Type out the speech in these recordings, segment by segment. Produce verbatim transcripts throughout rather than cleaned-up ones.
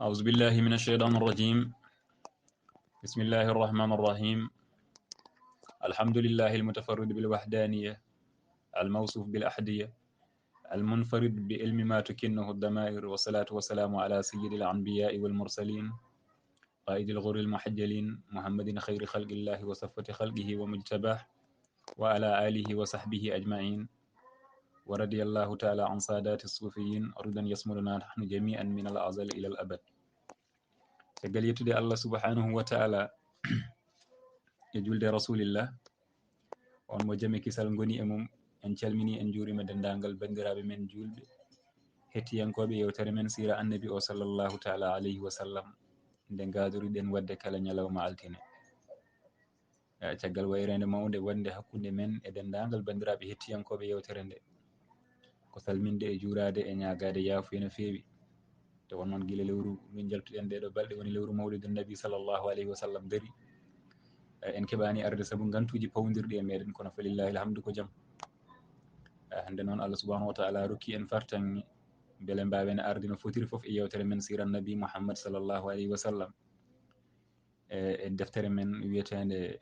أعوذ بالله من الشيطان الرجيم. بسم الله الرحمن الرحيم. الحمد لله المتفرد بالوحدانية، الموصوف بالأحدية، المنفرد بعلم ما تكنه الضمائر، والصلاة والسلام على سيد الأنبياء والمرسلين، قائد الغر المحجلين، محمد خير خلق الله وصفوة خلقه ومجتباه، وعلى آله وصحبه أجمعين، ورضي الله تعالى عن سادات الصوفيين، رضا يشملنا نحن جميعا من الأزل إلى الأبد. Caggal yettude Allah subhanahu wa ta'ala e julde Rasulillah, on mo jam e kisal ngoni e mum, en calmini, en juurima denndaangal banndiraaɓe men juulɓe, hettiyankooɓe yewtere men siira Annabi o sallallahu ta'ala alayhi wa sallam, nde ngaadoriɗen waɗde kala ñalawma altine. Eh, caggal wayreende mawnde wonde hakkunde men e denndaangal banndiraaɓe hettiyankooɓe yewtere nde, ko salminde e juuraade e ñaagaade yaafuya no feewi. Nde won noon gila lewru ndu njaltuɗen ɗeeɗo balɗe woni lewru Mawlidu Nabi sallallahu alayhi wa sallam dari. Eh, en keɓaani arde sabu ngantuuji pawndirɗi e meɗen, kono falillahi alhamdu ko jam. Eh, hannde noon Allah subhanahu wa ta'ala rokki en fartaŋŋe mbele mbaawen arde no fotiri fof e yewtere men siira Nabi Muhammad sallallahu alayhi wa sallam. E, e deftere men wiyeteende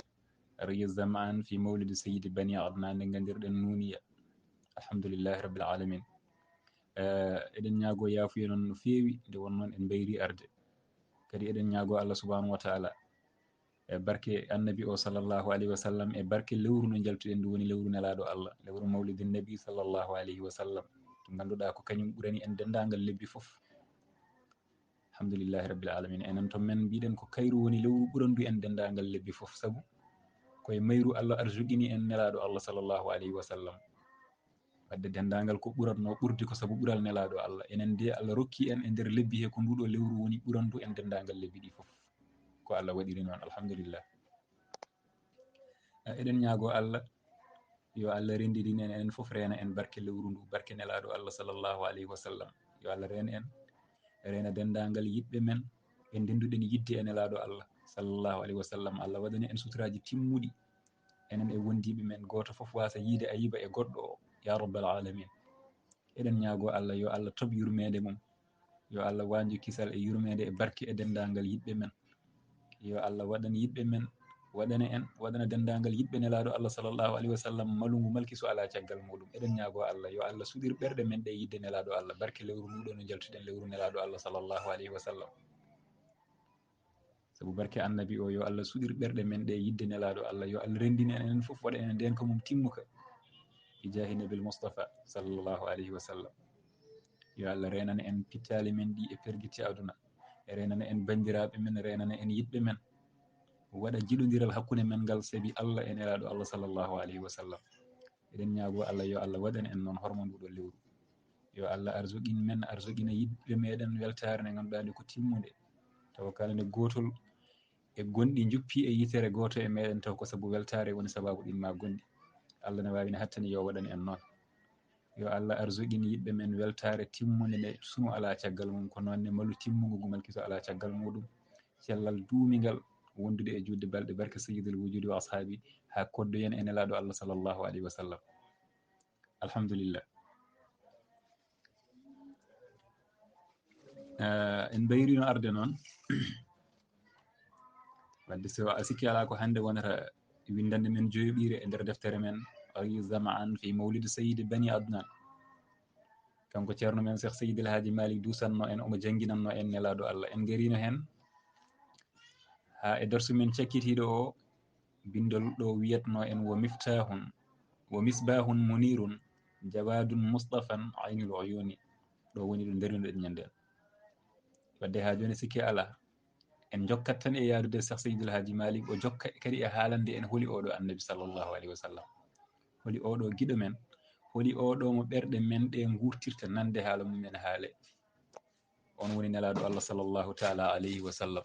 Riyu Zamaan fi Mawlidi Sayyidi Bani Adnan nde nganndirɗen Nuuniya. Alhamdulillahi Rabbil Alamin. Eh, eɗen ñaagoo yaafuya noon no feewi nde won noon en mbayri arde. Kadi eɗen ñaagoo Allah subhanahu wa ta'ala e barke Annabi o sallallahu alayhi wa sallam, e barke lewru no njaltuɗen ndu woni lewru nelaaɗo Allah, lewru Mawlidi Nabi sallallahu alayhi wa sallam, to ngannduɗaa ko kañum ɓurani en denndaangal lebbi fof. Alhamdulillahi Rabbil Alamin. Enen to men mbiɗen ko kayru woni lewru ɓurandu en denndaangal lebbi fof, sabu ko e mayru Allah arsuqini en nelaaɗo Allah sallallahu alayhi wa sallam. Wadde denndaangal ko ɓuratno ɓurdi ko sabu ɓural nelaaɗo Allah. Enen de Allah rokki en e nder lebbi he ko nduɗo lewru woni ɓurandu en denndaangal lebbi ɗi fof. Ko Allah waɗiri noon, alhamdulillah. Eh, eɗen ñaagoo Allah, yo Allah renndidin en, enen fof reena en barke lewru ndu, barke nelaaɗo Allah sallallahu alayhi wa sallam. Yo Allah reen en, reena denndaangal yiɗɓe men, ɓe ndennduɗen yiɗde e nelaaɗo Allah sallallahu alayhi wa sallam. Allah waɗana en suturaaji timmuɗi, enen e wondiiɓe men, gooto fof waasa yiide ayiba e goɗɗo o, ya Rabbal Alamin. Eɗen ñaagoo Allah, yo Allah toɓ yurmeende mum, yo Allah waanju kisal e yurmeende e barke e denndaangal yiɗɓe men. Yo Allah waɗan yiɗɓe men, waɗana en, waɗana denndaangal yiɗɓe nelaaɗo Allah sallallahu alayhi wa sallam malungu malki so alaa caggal muɗum. Eɗen ñaagoo Allah, yo Allah suɗir ɓerɗe men ɗe yiɗde nelaaɗo Allah, barke lewru nduɗo no njaltuɗen, lewru nelaaɗo Allah sallallahu alayhi wa sallam. Sabu barke Annabi o, yo Allah suɗir ɓerɗe men ɗe yiɗde nelaaɗo Allah, yo Allah renndin en enen fof, waɗa enen ndeenka mum timmuka. Bi jaahi Nabil Mustafa sallallahu alayhi wa sallam. Yo Allah reenan en pittaali men ɗi e pergitte aduna. E reenana en banndiraaɓe men, reenana en yiɗɓe men. Waɗa jiɗondiral hakkunde men ngal sabi Allah e nelaaɗo Allah sallallahu alayhi wa sallam. Eɗen ñaagoo Allah, yo Allah waɗan en noon horma nduɗo lewru. Yo Allah arsuqin men, arsuqina yiɗɓe meɗen weltaare nde ngannduɗaa nde ko timmunde. Tawa kala nde gootol e gonɗi njuppi e yitere gooto e meɗen, taw ko sabu weltaare woni sababu ɗin ma gonɗi. Allah ne waawi, ne hattani, yo waɗan en noon. Yo Allah arsuqin yiɗɓe men weltaare timmunde nde sunu alaa caggal mum, ko noon ne malu timmungu ngu malki so alaa caggal muɗum. Cellal duumingal wondude e juutde balɗe barke Sayyidul Wujudi wa ashaabi, haa koddoyen e nelaaɗo Allah sallallahu alayhi wa sallam. Alhamdulillah. Eh, en mbayrino arde noon. Wadde so a sikki alaa ko hannde wonata winndande men joyoɓiire e nder deftere men, Riyu Zamaan fi Mawlid Sayyidi Bani Adnan. Kanko ceerno men Cheikh Seydi El Hadji Malick duusanno en, omo jannginanno en nelaaɗo Allah. En ngariino heen haa e darsu men cakkitiiɗo o, binndol ɗo wiyatno en: "Wa miftahun, wa misbahun munirun, jawadun mustafan, aynul uyuni." Ɗo woni ɗo ndarinoɗen ñande en. Wadde haa jooni sikki alaa, en njokkat tan e yaadude Cheikh Seydi El Hadji Malick, o jokka kadi e haalande en holi oɗo Annabi sallallahu alayhi wa sallam. Holi oɗo giɗo men, holi oɗo mo ɓerɗe men ɗe nguurtirta nande haala mum en haale. On woni nelaaɗo Allah sallallahu ta'ala alayhi wa sallam.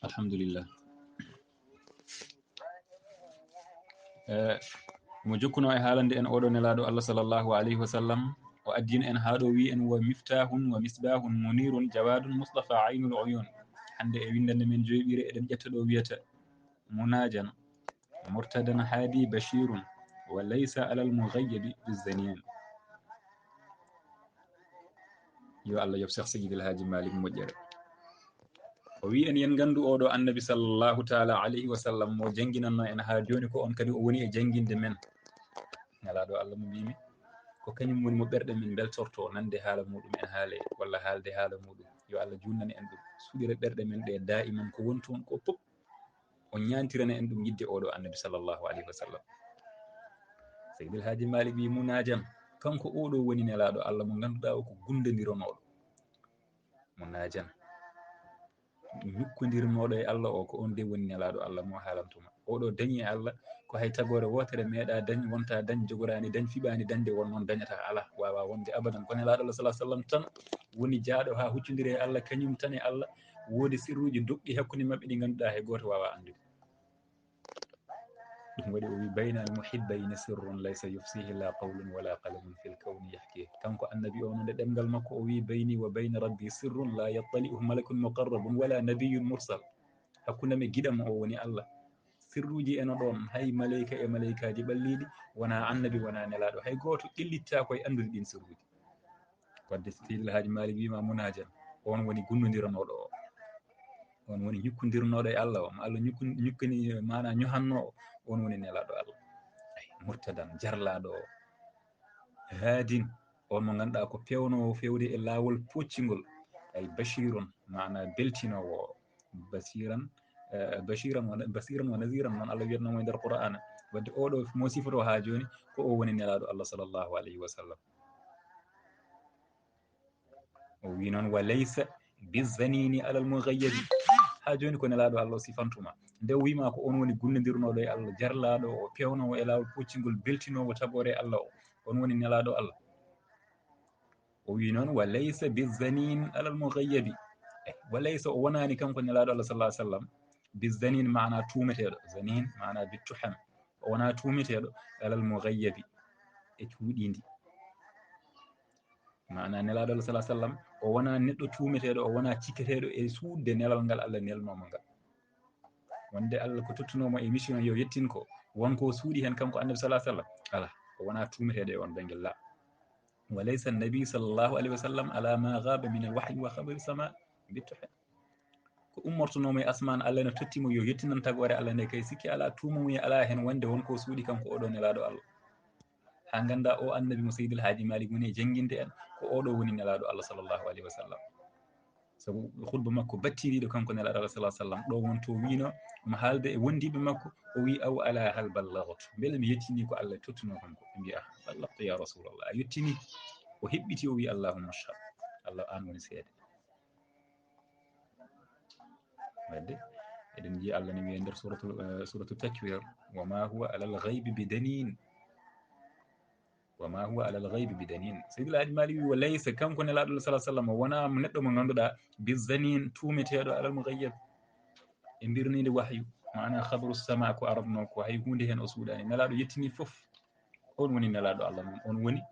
Alhamdulillah. Eh, mo jokkuno e haalande en oɗo nelaɗo Allah sallallahu alayhi wa sallam, o addin en haa ɗo wi en: "Wa miftahun wa misbahun munirun jawadun mustafa aynul uyun." Hande e windande men joyɓire, eɗen ƴetta ɗo wiyata: "Munajan murtadan hadi bashirun wa laysa alal mughayyabi bizzanin." Yo Allah yoɓ Cheikh Seydi El Hadji Malick moƴƴere. O wi en, yen ngandu oɗo annabi sallallahu taala alayhi wa sallam mo janginanno en haa joni, ko on kadi o woni e janginde men. Nelaɗo Allah mo mbimi, ko kañum woni mo ɓerɗe men beltorto nande haala muɗum en haale, walla haalde haala muɗum. Yo Allah junnane en ɗum, suɗira ɓerɗe men ɗe daiman, ko woni toon ko pop o ñaantirana en ɗum yidde oɗo annabi sallallahu alayhi wa sallam. Seydi El Hadji Malick wi, munajan, kanko oɗo woni nelaɗo Allah mo ganduɗa o ko gundodironoɗo. Munajan, ñukkodirnoɗo e Allah o, ko on de woni nelaɗo Allah mo haalantuma. Oɗo dañi e Allah ko hay tagore wotere meeɗa dañ, wonta dañ, jogorani dañ, fiɓani dañde won noon dañata, ala, wawa wonde abadan. Ko nelaɗo Allah sallallahu alayhi wa sallam tan woni jaaɗo ha huccodiri e Allah, kañum tan e Allah. Woodi sirruji doɗɗi hakkunde maɓɓe ɗi ganduɗa hay goto wawa andude. Ɗum waɗi o wi, "Bayna al muhibbayni sirrun laysa yufsihi la qawlun wala qalamun fil kawni yahki." Kanko annabi o, nde ɗemngal makko o wi, "Bayni wa bayna rabbi sirrun la yattali'uhu malakun muqarrabun wala nabiyyun mursal." Hakkunde am e giɗam o woni Allah. Sirruji eno ɗon, hay maleyka e maleykaaji ɓalliiɗi, wona annabi, wona nelaaɗo, hay gooto ƴellittaako e anndude ɗin sirruji. Wadde Seydi El Hadji Malick wiima munajan, on woni gunnodiranooɗo o. On woni ñukkodirnooɗo e Allah o. Mo Allah ñukku-, ñukkini, maana ñohanno o, on woni nelaaɗo Allah. Ay, murtadan, jarlaaɗo o. Haadin, on mo ngannduɗaa ko peewnoowo feewde e laawol pooccingol. Ay, bashirun, maana beltinoowo o. Basiran, eh, bashiran wa, basiran wa naziran, noon Allah wiyatnoo mo e nder Qur'aana. Wadde oɗo mo sifoto haa jooni, ko o woni nelaaɗo Allah sallallahu alayhi wa sallam. O wi noon, "Wa laysa bizanini alal mughayyabi." Haa jooni ko nelaaɗo Allah o sifantuma. Nde o wiima ko on woni gunnodiranooɗo e Allah, jarlaaɗo o, peewnoowo e laawol pooccingol, beltinoowo tagoore Allah o, on woni nelaaɗo Allah. O wi noon, "Wa laysa bizanin alal mughayyabi." Eh, wa laysa, o wonaani kanko nelaaɗo Allah sallallahu alayhi wa sallam, bizanin, maana tuumeteeɗo. Zanin, maana bittuham. O wonaa tuumeteeɗo alal mughayyabi, e cuuɗiindi. Maana nelaaɗo Allah sallallahu alayhi wa sallam, o wonaa neɗɗo tuumeteeɗo, o wonaa cikketeeɗo e suuɗde nelal ngal Allah nelnooma ngal. Wonde Allah ko tottunoo mo e mission yo yettin ko, won ko suuɗi heen kanko annabi sallallahu alayhi wa sallam. Alaa, o wonaa tuumeteeɗo e on bangel, la. Wa laysa annabi sallallahu alayhi wa sallam ala ma ghaba min al wahyi wa khabari sama bittuham. Ko ummortonoo mo e asmaan, Allah no totti mo yo yettinan tagoore Allah nde, kay sikki alaa, tuuma mo e alaa heen wonde won ko suuɗi kanko oɗo nelaaɗo Allah. Haa ngannda o annabi mo Seydi El Hadji Malick woni e jannginde en, ko oɗo woni nelaaɗo Allah sallallahu alayhi wa sallam. Sabu khutba makko battiriiɗo kanko nelaaɗo Allah sallallahu alayhi wa sallam, ɗo won to wiino mo haalde e wondiiɓe makko, o wi, "Aw ala hal ballaghtu?" Mbele mi yettinii ko Allah tottunoo kanko? Ɓe mbiya, "Ah, ballaghta ya Rasulallah, a yettini." O heɓɓiti, o wi, "Allahumma shhad." Allah, aan woni seede. Wadde eɗen njiya Allah ne wiya nder suratul, eh, suratul Takwir, "Wa ma huwa alal ghaybi bi danin." "Wa ma huwa alal ghaybi bi danin." Seydi El Hadji Malick wi, "Wa laysa," kanko nelaaɗo Allah sallallahu alayhi wa sallam, wonaa mo neɗɗo mo ngannduɗaa, "bi zanin," tuumeteeɗo, "alal mughayyab," e mbirniinde wahyu, maana khabaru sama ko arabno ko, hay huunde heen o suuɗaani. Nelaaɗo yettini fof. On woni nelaaɗo Allah noon, on woni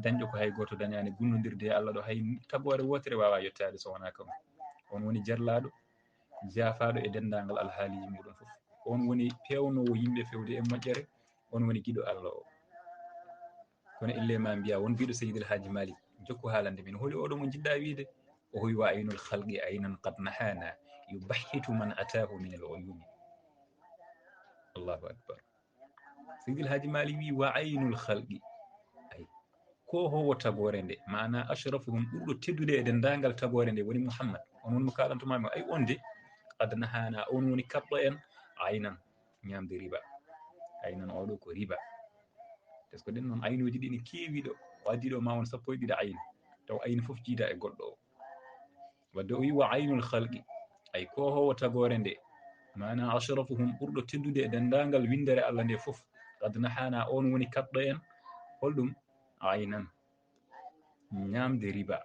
dañɗo ko hay gooto dañaani, gunnondirde e Allah ɗo hay tagoore wootere waawaa yettaade so wonaa kanko. On woni jarlaaɗo, jaafaaɗo e denndaangal alhaaliiji muɗum fof. On woni peewnoowo yimɓe feewde e moƴƴere, on woni giɗo Allah o. Kono ille ma mbiya won biɗo Seydi El Hadji Malick, jokku haalande min, holi oɗo mo njiɗɗa wiide? O hoy, "Wa aynul khalqi aynan qad nahana, yubahhitu man atahu min al uyuni." Allahu akbar. Seydi El Hadji Malick wi, "Wa aynul khalqi." Ay, ko howo tagoore nde, maana ashrafuhum, ɓurɗo teddude e denndaangal tagoore nde woni Muhammad. On woni mo kaalantumaami o. Ay, on de, qad nahana, on woni kaɗɗo en, aynan, ñaamde riba. Aynan oɗo ko riba. Parce que ɗen noon aynuuji ɗi ne keewi ɗo. O addi ɗo ma won sappo e ɗiɗi aynu. Taw aynu fof jiida e goɗɗo o. Wadde o wi, "Wa aynul khalqi." Ay, ko howo tagoore nde, maana ashrafuhum, ɓurɗo teddude e denndaangal winndere Allah nde fof. Qad nahana, on woni kaɗɗo en. Holɗum? Aynan. Ñaamde riba.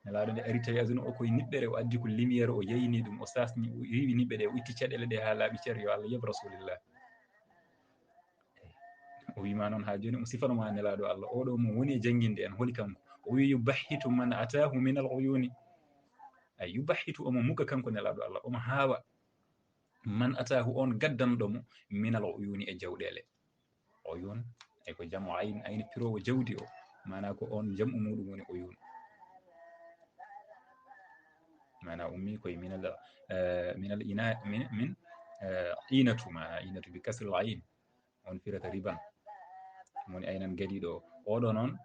Nelaaɗo nde ari tawi aduna o koye niɓɓere, o addi ko lumière, o yeyni ɗum, o sasni, o riiwi niɓɓe ɗe, o itti caɗeele ɗe haa laaɓi cer, yo Allah yoɓ Rasulillah. O wiima noon haa jooni, omo sifanoma Nelaaɗo Allah, oɗo mo woni e jannginde en, holi kanko? O wi: "Yubahitu man atahu min al uyuni." Ay, yubahitu, omo muga kanko Nelaaɗo Allah, omo haawa. Man atahu, on gaddanɗo mo, min al uyuni, e jawɗeele. Uyun, ay ko jamu ayn, ayn pirowo jawdi o. Maana ko on jamu muɗum woni uyun. Maana ummi koye min al, eh, min al ina, min, min, eh, inatu, maana inatu bi kasri al ayn. On firata riban. Woni aynan gadiɗo o. Oɗo noon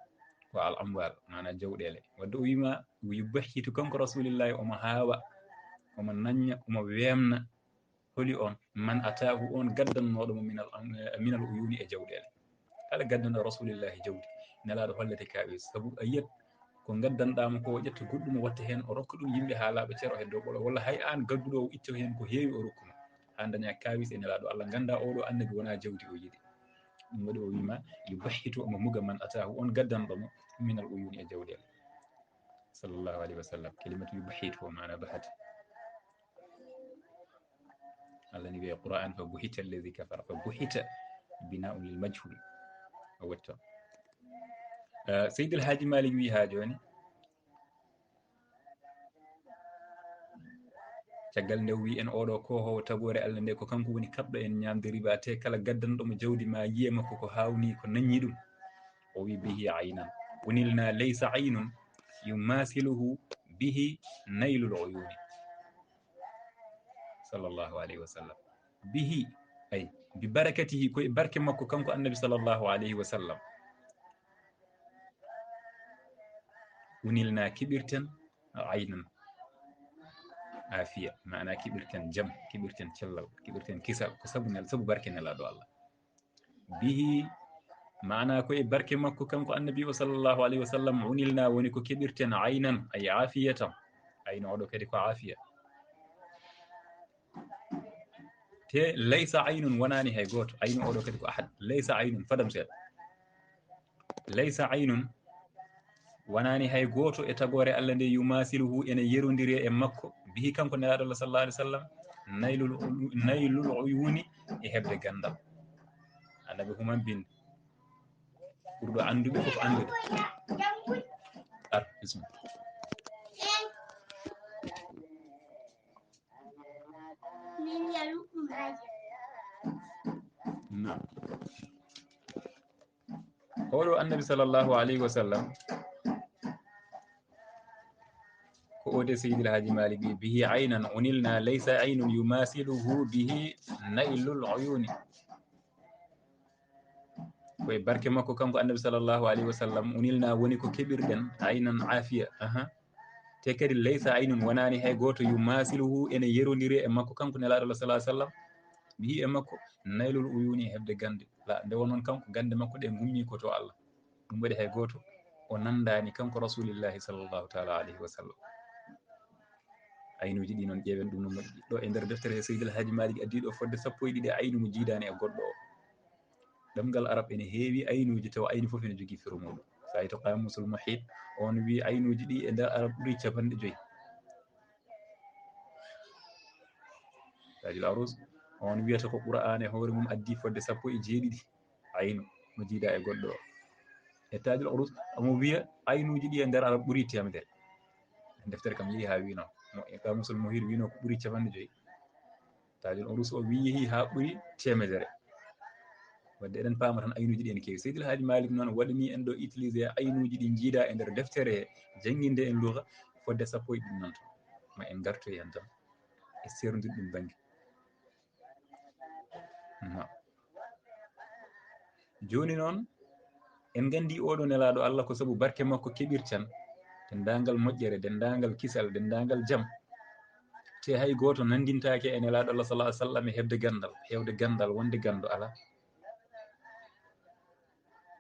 ko al amwal, maana jawɗeele. Wadde o wiima, yubahitu kanko Rasulillahi, omo haawa, omo nañña, omo weemna. Holi on? Man atahu, on gaddannoɗo mo minal, minal uyuni, e jawɗeele. Kala gaddanɗo Rasulillahi jawdi, Nelaaɗo hollete kaawis. Sabu a yiyat ko gaddanɗa mo ko, o ƴetta goɗɗum o watta heen, o rokka ɗum yimɓe haa laaɓa cer, o heddo ɓolo. Walla hay an gadduɗo o itta heen ko heewi o rokku ma. Haa daña kaawis e Nelaaɗo Allah, ganda oɗo annabi wona jawdi o yiɗi. Ɗum waɗi o wiima yubahitu, omo muga man atahu, on gaddanɗo mo minal uyuni, e jawɗeele. Sallallahu alayhi wa sallam. Kalimatu yubahitu o maana bahata. Allah ni wiya Qur'an, "Fa buhita alladhi kafara." Fa buhita bina'un lil majhul. O wetto. Eh, Seydil Haaji Malik wi haa jooni. Caggal nde o wi en oɗo koohowo tagoore Allah nde, ko kanko woni kaɓɗo en ñaamde riba, te kala gaddanɗo mo jawdi ma yiye makko ko hawni, ko naññi ɗum. O wi: "Bihi aynan unilna laysa aynun yumasiluhu bihi naylul uyuni." Sallallahu alayhi wa sallam. Bihi, ay, bi barakatihi, ko e barke makko kanko annabi sallallahu alayhi wa sallam. Unilna, keɓirten, aynan, afiya, maana keɓirten jam, keɓirten cellal, keɓirten kisal, ko sabu nel-, sabu barke Nelaaɗo Allah. Bihi, maana ko e barke makko kanko annabi o sallallahu alayhi wa sallam, unilna, woni ko keɓirten aynan, ay afiyatan. Aynu oɗo kadi ko afiya. Te laysa aynun, wonaani hay gooto. Aynu oɗo kadi ko ahad. Laysa aynun, fadam seeɗa. Laysa aynun, wonaani hay gooto e tagoore Allah nde, yumasiluhu, ene yerondiri e makko, bihi, kanko Nelaaɗo Allah sallallahu alayhi wa sallam, naylul, naylul uyuni, e heɓde ganndal. Annabi Human bin, ɓurɗo annduɓe fof anndude. Ar, bismillah. Naam. Oɗo annabi sallallahu alayhi wa sallam, ko ode Seydil Haaji Malik wi: "Bihi aynan unilna laysa aynun yumasiluhu bihi naylul uyuni." Ko e barke makko kanko annabi sallallahu alayhi wa sallam, unilna, woni ko keɓirɗen, aynan afiya. Aha. Te kadi laysa aynun, wonaani hay gooto, yumasiluhu, ene yerondiri e makko kanko Nelaaɗo Allah sallallahu alayhi wa sallam, bihi, e makko, naylul uyuni, heɓde gannde. La, nde wonnoon kanko gannde makko ɗe ngummi ko to Allah. Ɗum waɗi hay gooto o nanndaani kanko Rasulillahi sallallahu taala alayhi wa sallam. Aynuuji ɗi noon, ƴeewen ɗum no moƴƴi. Ɗo e nder deftere he Seydil Haaji Malik addi ɗo fodde sappo e ɗiɗi aynu mo jiidaani e goɗɗo o. Ɗemngal Arab ene heewi aynuuji, tawa aynu fof ene jogii firo muuɗum. So a yiyii to Qaamusul Muhiit, on wi aynuuji ɗi e nder Arab ɓuri capanɗe joy. Taajul Arus, on wiyata ko Qur'aane hoore mum addi fodde sappo e jeeɗiɗi aynu mo jiida e goɗɗo o. E Taajul Arus, omo wiya aynuuji ɗi e nder Arab ɓuri teemedere. Deftere kam yehi haa wino, mo e Qaamusul Muhiit wino ko ɓuri capanɗe joy. Taajul Arus o wi yehi haa ɓuri teemedere. Wadde eɗen paama tan aynuuji ɗi ene keewi. Seydil Haaji Malik noon waɗani en ɗo utilisé aynuuji ɗi jiida e nder deftere he, jannginde en lugha fodde sappo e ɗiɗi noon tan. Ma en ngartoy heen tan e seerndude ɗum bannge. Naam. Jooni noon, en nganndi oɗo Nelaaɗo Allah ko sabu barke makko keɓirten denndaangal moƴƴere, denndaangal kisal, denndaangal jam. Te hay gooto nanndintaake e Nelaaɗo Allah sallallahu alayhi wa sallam e heɓde ganndal, heewde ganndal, wonde ganndo alaa.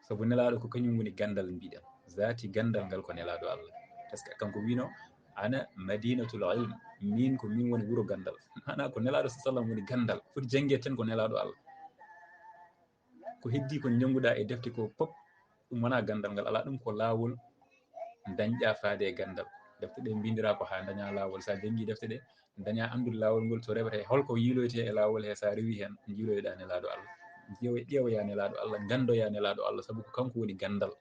Sabu Nelaaɗo ko kañum woni ganndal, mbiɗen. Zaati ganndal ngal ko Nelaaɗo Allah. Parce que kanko wino, "Ana madinatul ilm." Min ko min woni wuro ganndal. Maana ko Nelaaɗo sallallahu alayhi wa sallam woni ganndal. Foti janngeten ko Nelaaɗo Allah. Ko heddi ko njannguɗa e defte ko pop, ɗum wona ganndal ngal. Alaa, ɗum ko laawol dañɗa faade e ganndal. Defte ɗe mbindiraa ko haa dañaa laawol. So a janngii defte ɗe, dañaa anndude laawol ngol to rewetee, holko yiiloytee e laawol he, so a rewii heen, njiiloyoɗaa Nelaaɗo Allah. Ƴeewa-, ƴeewoyaa Nelaaɗo Allah, nganndoyaa Nelaaɗo Allah, sabu ko kanko woni ganndal.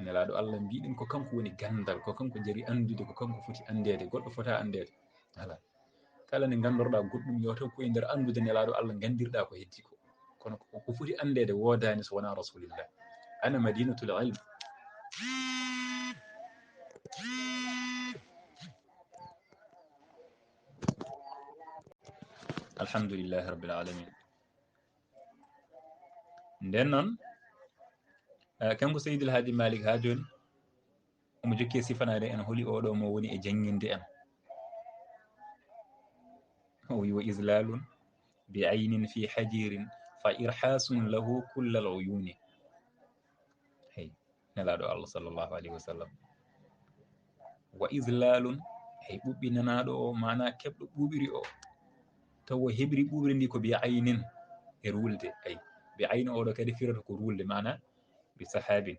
Nelaaɗo Allah mbiɗen ko kanko woni ganndal, ko kanko jari anndude, ko kanko foti anndeede, goɗɗo fotaa anndeede. Alaa. Kala nde nganndorɗaa goɗɗum, yo taw ko e nder anndude Nelaaɗo Allah nganndirɗaa ko heddii ko. Kono ko, ko foti anndeede woodaani so wonaa Rasulillah. Ana madinatul ilm. Alhamdulillahi rabbil alamin. Nden noon, eh, kanko Seydil Haaji Malik haa jooni, omo jokki e sifanaade en holi oɗo mo woni e jannginde en. O wi: "Wa izlalun bi aynin fi hajirin fa irhasun lahu kullal uyuni." Hey, Nelaaɗo Allah sallallahu alayhi wa sallam. "Wa izlalun", hey, ɓuɓɓinanaaɗo o, maanaa keɓɗo ɓuuɓri o, taw o heɓri ɓuuɓri ndi ko bi aynin, e ruulde. Ay, bi ayni oɗo kadi firata ko ruulde, maanaa bi sahabin.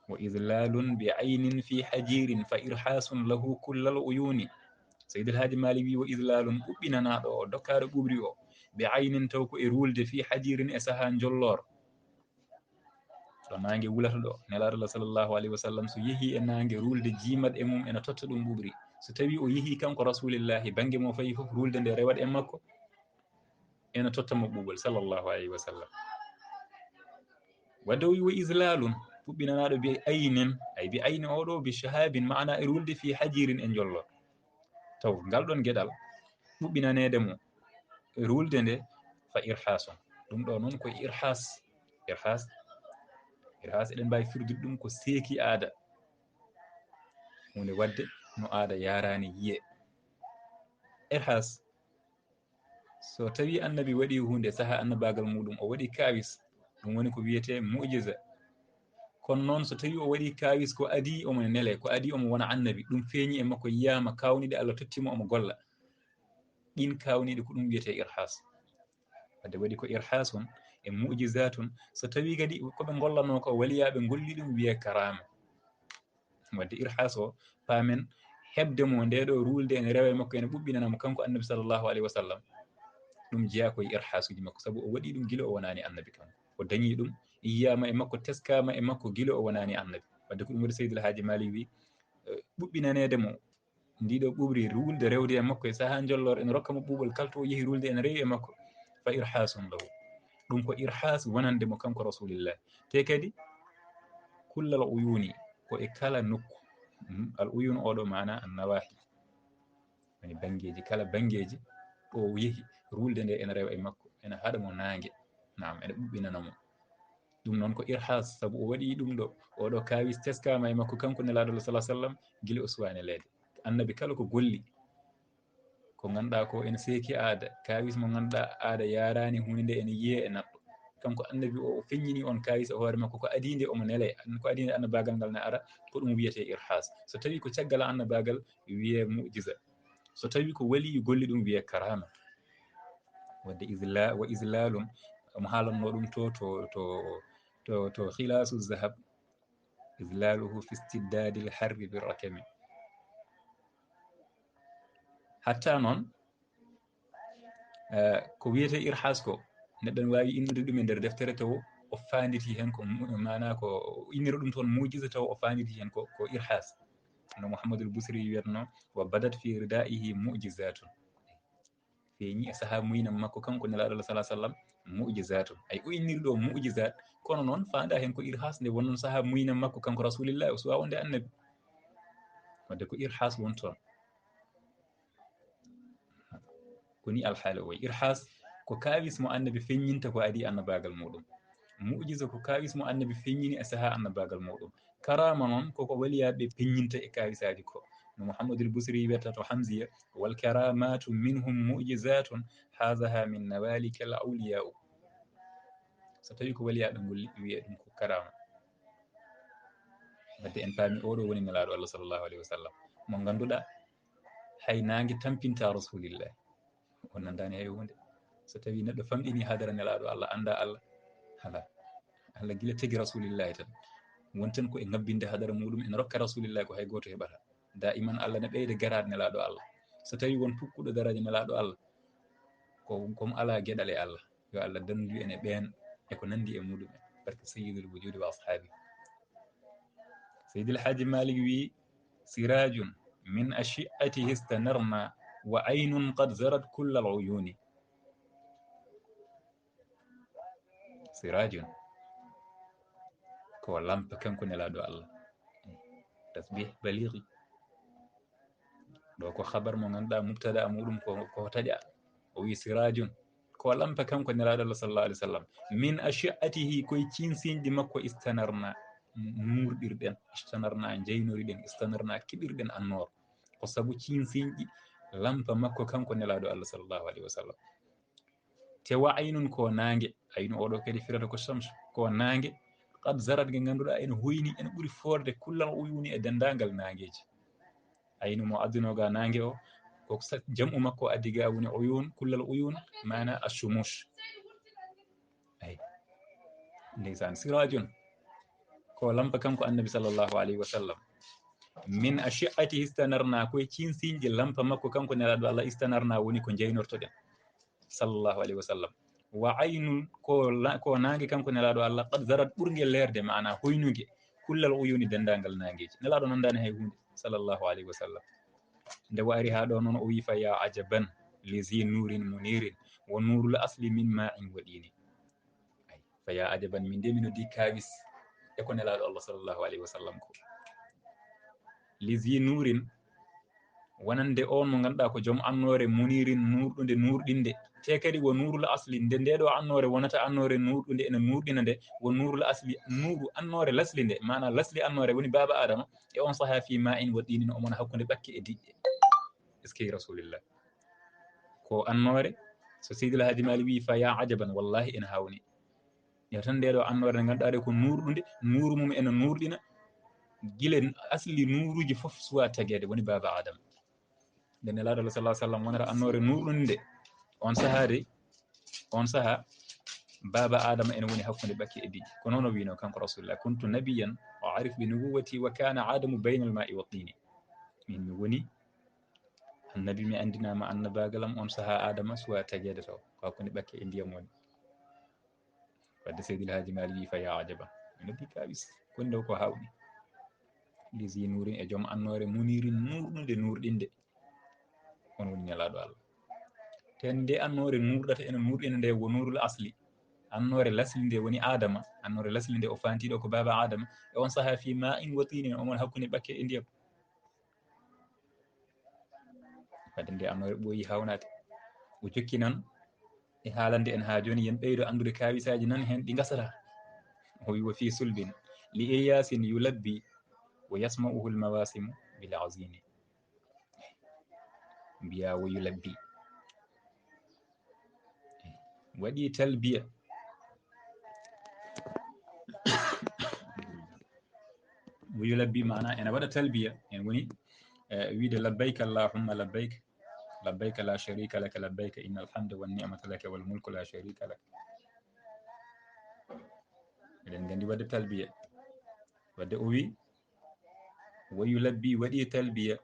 "Wa izlalun bi aynin fi hajirin fa irhasun lahu kullal uyuni." Seydil Haaji Malik wi: "Wa izlalun", ɓuɓɓinanaaɗo o, dokkaaɗo ɓuuɓri o, bi aynin, taw ko e ruulde, fi hajirin, e sahaa njolloor. Ɗo naange wulata ɗo, Nelaaɗo Allah sallallahu alayhi wa sallam, so yehii e naange ruulde, jiimat e mum, ena totta ɗum ɓuuɓri. So tawii o yehii kanko Rasulillahi, bannge mo fayi fof, ruulde nde rewat e makko, ena totta mo ɓuuɓol, sallallahu alayhi wa sallam. Wadde o wi: "Wa izlalun", ɓuɓɓinanaaɗo bi aynin, ay bi ayni oɗo, bi shahabin, maanaa e ruulde, fi hajirin, e njollo. Taw ngal ɗon geɗal ɓuɓɓinaneede mo e ruulde nde, fa irhasun. Ɗum ɗo noon ko irhas. Irhas, irhas eɗen mbaawi firdude ɗum ko seeki aada. Huunde waɗde no aada yaaraani yiye. Irhas, so tawii Annabi waɗii huunde sahaa annabaagal muuɗum, o waɗi kaawis, ɗum woni ko wiyetee mu'jiza. Kono noon, so tawii o waɗii kaawis ko adii omo nele, ko adii omo wona Annabi, ɗum feeñi e makko, yiyaama, kaawniiɗi Allah totti mo omo golla. Ɗiin kaawniiɗi ko ɗum wiyetee irhas. Wadde waɗi ko irhasun e mu'jizatun. So tawii kadi ko ɓe ngollanoo ko, waliyaaɓe ngolli ɗum, wiyee karaama. Wadde irhas o, paamen, heɓde mo nde ɗo ruulde ene rewa e makko, ene ɓuɓɓinana mo kanko Annabi sallallahu alayhi wa sallam. Ɗum jeyaa ko e irhasuuji makko, sabu o waɗii ɗum gila o wonaani Annabi kanko. O dañii ɗum, yiyaama e makko, teskaama e makko gila o wonaani Annabi. Wadde ko ɗum waɗi Seydil Haaji Maalik wi, eh, ɓuɓɓinaneede mo ndiɗo ɓuuɓri ruulde rewde e makko e sahaa njolloor, ene rokka mo ɓuuɓol kala to o yehi ruulde ene rewi e makko, fa irhasun lahu. Ɗum ko irhas wonande mo kanko Rasulillah. Te kadi kullal uyuni, ko e kala nokku. Hmm, al uyun oɗo maana an nawahi. Woni banngeeji, kala banngeeji ɗo o yehi, ruulde nde ene rewa e makko, ene haɗa mo naange. Naam, ene ɓuɓɓinana mo. Ɗum noon ko irhas, sabu o waɗi ɗum ɗo. Oɗo kaawis teskaama e makko kanko Nelaaɗo Allah sallallahu alaihi wasallam gila o suwaani leede. Annabi kala ko golli, ko ngannduɗaa ko ene seeki aada, kaawis mo ngannduɗaa aada yaaraani huunde nde ene yiyee e neɗɗo. Kanko Annabi o, o feññini on kaawis e hoore makko, ko adii nde omo nelee, ko adii nde annabaagal ngal ne ara, ko ɗum wiyetee irhas. So tawii ko caggal annabaagal, wiyee mu'jiza. So tawii ko waliyu golli ɗum, wiyee karaama. Wadde izla-, wa izlalun, omo haalanno ɗum to, to, to, to, to Khilaasu Zahab, izlaluhu fi istiddadil harri bir rakami. Hatta noon, eh, ko wiyetee irhas ko, neɗɗo ne waawi innude ɗum e nder deftere taw o faanditi heen ko mu-, maanaa ko o innira ɗum toon mu'jiza taw o faanditi heen ko, ko irhas. No Muhammadul Busiri wiyatno, "Wa badat fi ridaihi mu'jizatun." Feeñi e sahaa muynam makko kanko Nelaaɗo Allah sallallahu alaihi wasallam, mu'jizatun. Ay, o inniri ɗo mu'jizat, kono noon faanda heen ko irhas nde wonnoon sahaa muynam makko kanko Rasulillah, o suwaa wonde annabi. Wadde ko irhas won toon. Ko ni alhaali o wayi. Irhas ko kaawis mo annabi feññinta ko adii annabaagal muuɗum. Mu'jiza ko kaawis mo annabi feññini e sahaa annabaagal muuɗum. Karaama noon koko waliyaaɓe peññinta e kaawisaaji ko. No Muhammadul Busiri wiyata to Hamziya, "Wal karamatu minhum mu'jizatun hazaha min nawalika al awliya'u." So tawi ko waliyaaɓe ngolli, wiye ɗum ko karaama. Wadde en paami oɗo woni Nelaaɗo Allah sallallahu alaihi wasallam. Mo ngannduɗaa hay naange tampinta Rasulillah. O nanndaani hay huunde. So tawi neɗɗo famɗini hadara Nelaaɗo Allah, annda Allah, hala, Allah gila tagi Rasulillahi tan. Wonten ko e ngabbinde hadara muɗum, ene rokka Rasulillahi ko hay gooto heɓata. Daiman Allah ne ɓeyda garaade Nelaaɗo Allah. So tawi won pukkuɗo daraja Nelaaɗo Allah, ko, ko mo alaa geɗal e Allah. Yo Allah danndu en e ɓeen e ko nanndi e muɗum en. Barke Sayyidul Wujudi wa ashaabi. Sayyidil Haaji Malik wi: "Sirajun min ashi'atihi istanarna wa aynun qad zarat kullal uyuni." Sirajun, ko lampa kanko Nelaaɗo Allah. Tasbih balighi. Ɗo ko khabar mo ngannduɗaa mubtada muɗum ko, ko taƴa. O wi: "Sirajun, ko lampa kanko Nelaaɗo Allah sallallahu alaihi wasallam. Min ashi'atihi, koye ciinsiiñɗi makko, istanarna, nuurɗirɗen, istanarna, njeynoriɗen, istanarna, keɓirɗen annoor." Ko sabu ciinsiiñɗi lampa makko kanko Nelaaɗo Allah sallallahu alaihi wasallam. Te wa aynun, ko naange. Aynu oɗo kadi firata ko shamsu, ko naange. Qad zarat, nge ngannduɗaa ene hoyni, ene ɓuri foorde kullal uyuni e denndaangal naangeeji. Aynu mo adduno ga naange o, ko sa-, jam'u makko addi ga woni uyun, kullal uyun, maana ashumush. Ay. Ndeysaan, sirajun, ko lampa kanko Annabi sallallahu alaihi wasallam. Min ashi'atihi istanarna, koye ciinsiiñɗi lampa makko kanko Nelaaɗo Allah, istanarna, woni ko njeynortoɗen, sallallahu alaihi wasallam. Wa aynun, ko la-, ko naange kanko Nelaaɗo Allah, qad zarat, ɓurngel leerde, maana hoynuge, kullal uyuni, denndaangal naangeeji. Nelaaɗo nanndaani hay huunde, sallallahu alaihi wasallam. Nde o ari haa ɗo noon, o wi: "Fa ya ajaban li zi nurin munirin wa nurul asli min ma'in wa dini." Ay, fa ya ajaban, min de mi noddi kawis e ko Nelaaɗo Allah sallallahu alaihi wasallam ko. Li zi nurin, wonande on mo ngannduɗaa ko joom annoore, munirin, nuurɗunde, nuurɗinde. Te kadi wo nurul asli, nde nde ɗo annoore wonata annoore nuurɗunde, ene nuurɗina nde, wo nurul asli, nuuru annoore lasli nde, maana lasli annoore woni baaba Adama, e on saha fi ma'in wa dinin, omo wona hakkunde ɓakke e diƴƴe. Est-ce que Rasulillah? Ko annoore, so Seydil Haaji Maalik wi: "Fa ya ajaban", wallahi ene hawni. Yo tan nde ɗo annoore nde ngannduɗaa ɗe ko nuurɗunde, nuuru mum ene nuurɗina, gila asli nuuruuji fof suwa tageede, woni baaba Adama. Nde Nelaaɗo Allah sallallahu alaihi wasallam wonata annoore nuurɗunde nde, on saha de, on saha baaba Adama ene woni hakkunde ɓakke e diƴƴe. Ko noon o wino kanko Rasulullah: "Kuntu nabiyyan wa arif bi nubuwwati wa kana Adamu baynal ma'i wa tini." Min mi woni annabi, mi anndinaama annabaagal am, on saha Adama suwa tageede taw, ko hakkunde ɓakke e ndiyam woni. Wadde Seydil Haaji Maalik wi: "Fa ya ajaban." Mi noddi kawis. Ko nde ko hawni. Li zi nurin, e joom annoore, munirin, nuurɗunde, nuurɗinde. On woni Nelaaɗo Allah. Te nde annoore nuurɗata ene nuurɗina nde wo nurul asli. Annoore lasli nde woni Adama. Annoore lasli nde o fantiɗo ko baaba Adama. E on saha fi ma'in wa tinin, o won hakkunde ɓakke e ndiyam. Wadde nde annoore ɓooyi hawnaade. O jokki noon e haalande en haa jooni, yen ɓeydo anndude kawisaaji nan heen ɗi ngasata. O wi: "Wa fi sulbin li Ilyasin yulabbi wa yasma'uhu al-mawasimu bil azimi." Mbiya: "Wa yulabbi." Waɗi talbiya. Wa yulabbi maana ene waɗa talbiya, en woni, eh, wiide: "Labbayka Allahumma labbayk, labbayka la sharika laka labbayk, innal hamda wan ni'mata laka wal mulku la sharika lak." Eɗen nganndi waɗde talbiya. Wadde o wi: "Wa yulabbi", waɗi talbiya,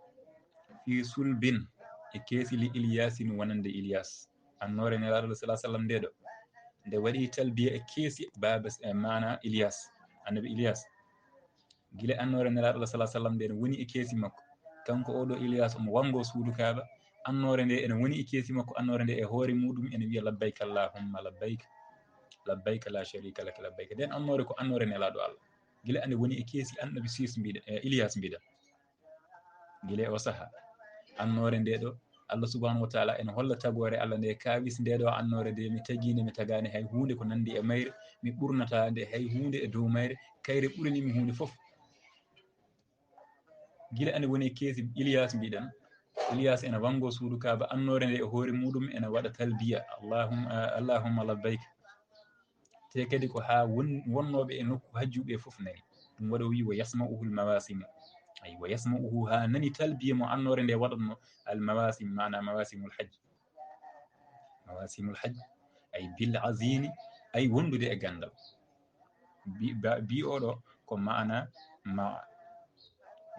"fi sulbin", e keesi li Ilyasin, wonande Ilyas. Annoore Nelaaɗo sallallahu alaihi wasallam nde ɗo, nde waɗi talbiya e keesi baaba, e maana Ilyas, annabi Ilyas. Gila annoore Nelaaɗo sallallahu alaihi wasallam nde woni e keesi makko. Kanko oɗo Ilyas omo wango suudu Kaaba. Annoore nde ene woni e keesi makko, annoore nde e hoore muɗum ene wiya: "Labbayka Allahumma labbayk, labbayka la sharika lak labbayk." Nden annoore ko annoore Nelaaɗo Allah. Gila ande woni e keesi annabi sis mbiɗa, e Ilyas mbiɗa. Gila o saha, annoore nde ɗo, Allah subhanahu wa ta'ala ene holla tagoore Allah nde kawis nde ɗo annoore nde mi tagi nde mi tagaani hay huunde ko nandi e mayre, mi ɓurnata nde hay huunde e dow mayre, kayre ɓurani mi huunde fof. Gila ande woni e keesi Ilyas mbiɗen, Ilyas ene wango suudu Kaaba, annoore nde e hoore muɗum ene waɗa talbiya: "Allahumma, Allahumma labbayk." Te kadi ko haa won-, wonnooɓe e nokku hajju ɓe fof nani. Ɗum waɗi o wi: "Wa yasma'uhu al-mawasimu." Ay, "Wa yasma'uhu", haa nani talbiya mo annoore nde waɗatno, al-mawasim, maana mawasimul hajj. Mawasimul hajj, ay, bil azimi, ay, wondude e ganndal. Bi-, ba-, bi oɗo ko maana ma'a,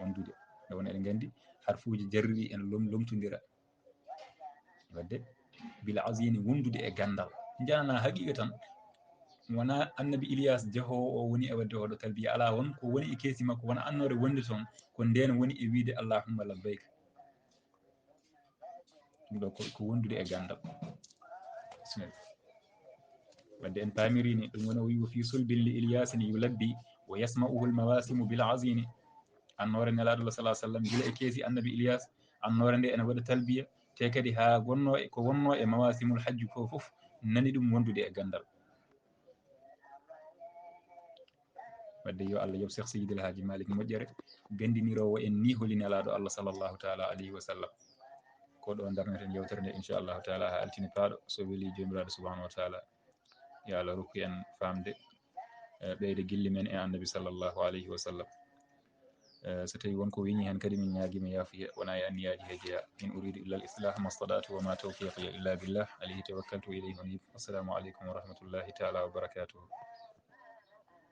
wondude. Nde won eɗen nganndi harfuuji jarri ɗi ene lom-, lomtondira. Wadde bil azini, wondude e ganndal. Njanana haqiqa tan, wona annabi Ilyas jahoowo o woni e wadde oɗo talbiya, alaa, won ko woni e keesi makko, wona annoore wonde toon, ko ndeen woni e wiide allahumma labbayk. Ɗum ɗo ko, ko wondude e ganndal. Bismillah. Wadde en paamiri ni, ɗum woni o wi: "Wa fi sulbin li Ilyasin yulabbi, wa yasma'uhu al mawasimu bil azini." Annoore Nelaaɗo Allah sallallahu alaihi wasallam, gila e keesi annabi Ilyas, annoore nde ene waɗa talbiya, te kadi haa wonno e, ko wonno e mawasimul hajju ko fof nani ɗum wondude e ganndal. Wadde yo Allah yoɓ Cheikh Seydil Hadji Malick moƴƴere, ganndiniroowo en ni holi Nelaaɗo Allah sallallahu taala alayhi wa sallam. Ko ɗo darneten yewtere nde, inchallahu taala, haa altine paaɗo, so weli Joomiraaɗo subhanahu wa taala. Yo Allah rokku en faamde, eh, ɓeyda gilli men e annabi sallallahu alayhi wa sallam. Eh, so tawi won ko weñi heen kadi, min ñaagima yaafuya, wona e anniyaaji he jeya. In uridu illa al islah ma stada'tu wa ma tawfiqi illa billah, alayhi tawakkaltu wa ilayhi unib. Assalamu aleykum wa rahmatullahi taala wa barakatuhu.